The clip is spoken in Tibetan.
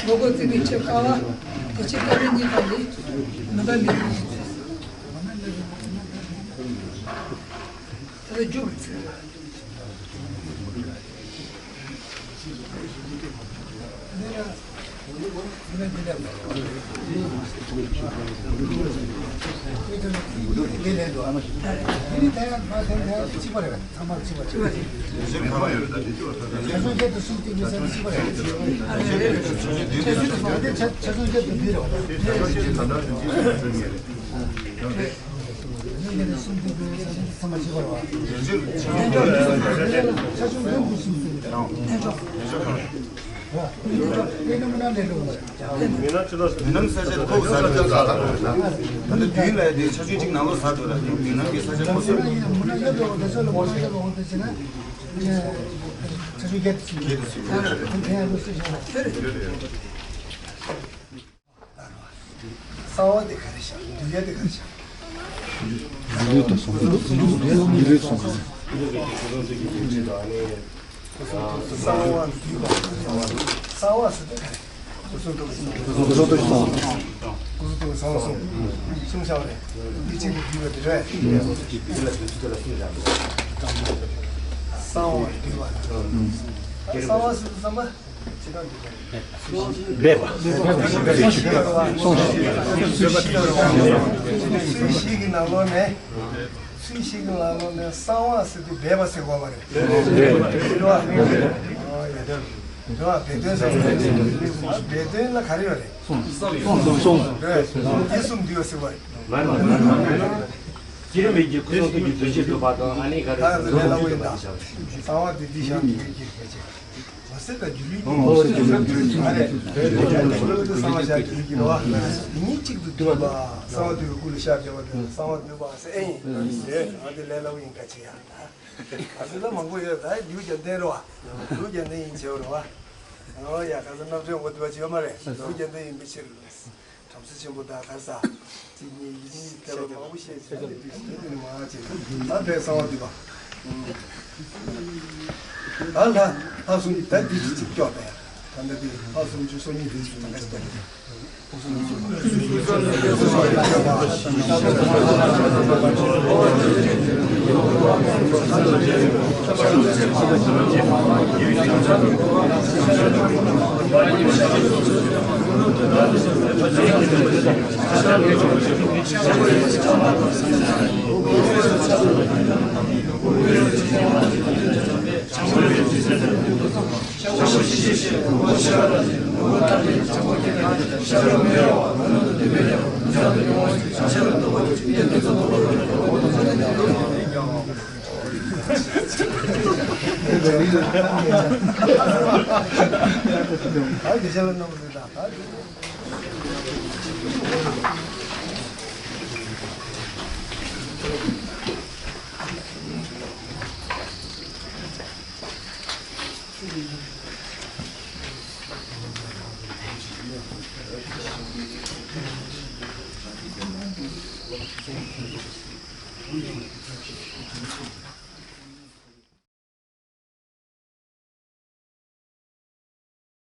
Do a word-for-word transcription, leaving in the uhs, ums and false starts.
མགོ་སྐོར་བརྩི་བའི་ཆེད་ཀ་བ་དེ་ཆེད་ཀ་བའི་གཉིས་ཀ་ལས་མི་འདྲ་ལས་ད་ལྟ་རྒྱུགས་ཚེ། མི་ནམ་ས་ཆ་ཁོ་ས་ཆ་ད་ལྟ་དུས་ལ་དེ་ཆ་ཆུང་གཅིག་ནང་ལོ་ས་དུ་ལ་མི་ནམ་གྱི་ས་ཆ་ཁོ་ས། གསང་བ་དེ་ག་རེ་བཞག་འདུལ་ཡ་དེ་ག་རེ་བཞག་འདུལ་ཡ་དང་གསང་བ། འདུལ་ཡ་དང་གསང་བ། གསང་བ་འདུལ་བ། གསང་བ་ཟེར་དེ་ག་རེ། སྐུ་གསུང་ཐུགས་ཀྱི་གསང་བ། སྐུ་གསུང་ཐུགས་ཀྱི་གསང་བ་གསུངས། གསུངས་བཞག་པ་རེད། འདི་གཅིག་གིས་འདུལ་བ་འདི་རེད། གསང་བ་འདུལ་བ། གསང་བ་ཟེར་དུས་ཙམ་པ། སྦས་པ། སུ་ཞིག་གི་ནང་ལོགས་ནས། སུ་ཞིག་གི་ནང་ལོགས་ནས་གསང་བ་ཟེར་དུས་སྦས་པ་ཟེར་དགོས་པ་རེད། འགྲོ་བ་སྦས་དོན་ཟེར་དུས་སྦས་དོན་ལ་ག་རེ་ཡོད་རེད། གསུང་། གསུང་། འདི་གསུམ་འདུལ་བ་ཟེར་བ་རེད། སྐྱེ་རིམ་མེད་ཀྱི་སྐུ་གསུང་ཐུགས་ཀྱི་འདུལ་བྱེད་འདུལ་བ་དང་ཨ་ནི་ག་རེ་ཟེར་ལས་སླ་པོ་ཡིན་ད། གསང་བ་འདི་འདི་བཞག་འདུལ་བྱེད་གལ་ཆེ། མ་ཟད་ད་སྒྱུ་ལུས་ཀྱི་ཨོ་ཟེར་སྒྱུ་ལུས་ཀྱི་ཨ་རེ། སྐུ་གསུང་ཐུགས་ཀྱི་གསང་བ་བཞག་སྒྱུ་ལུས་ཀྱི་རེད་བ། འདི་གཉིས་གཅིག་ཏུ་འདུས་པ། གསང་བ་འདུས་པའི་སྐུ་ལ་ཤར་བྱ་བ་དེ་གསང་བ་འདུས་པ་ཟེར་ཨེ་ཡིན། ཨ་འདི་ལས་སླ་པོ་ཡིན་ག་ཆེ་ཡ། ག་ཚོད་ལ་མང་པོ་ཡོད་ད་ལུས་ཀྱང་བསྟན་རེད་བ། ལུས་ཀྱང་བསྟན་ཡིན་བྱེད་པ་རེད་བ། ཨོ་ཡ་ག་ཚོད་རྣམ་དཔྱོད་མགོ་འདུས་པ་བྱེད་ཡོད་མ་རེད། ལུས་ཀྱང་བསྟན་ཡིན་པའི་ཕྱིར། བྲམ་ཟེ་ཆེན་པོ་དང་གར་ས། གཅིག་གཉིས་ཡིན་གཉིས་དེ་ལ་མང་པོ་བཤད་བྱས་ཏེ་དུས་ཚོད་དེ་མང་ཆེ་ད་ཕའི་གསང་བ་འདུས་པ། ད་ལ་ཕ་གསུམ་ད་འདི་གཅིག་སྐྱོག་པས། ད་ལྟ་དེ་ཕ་གསུམ་བཅུ་སོ་གཉིས་རེད་ཞུ་ད་ག་ཞིག་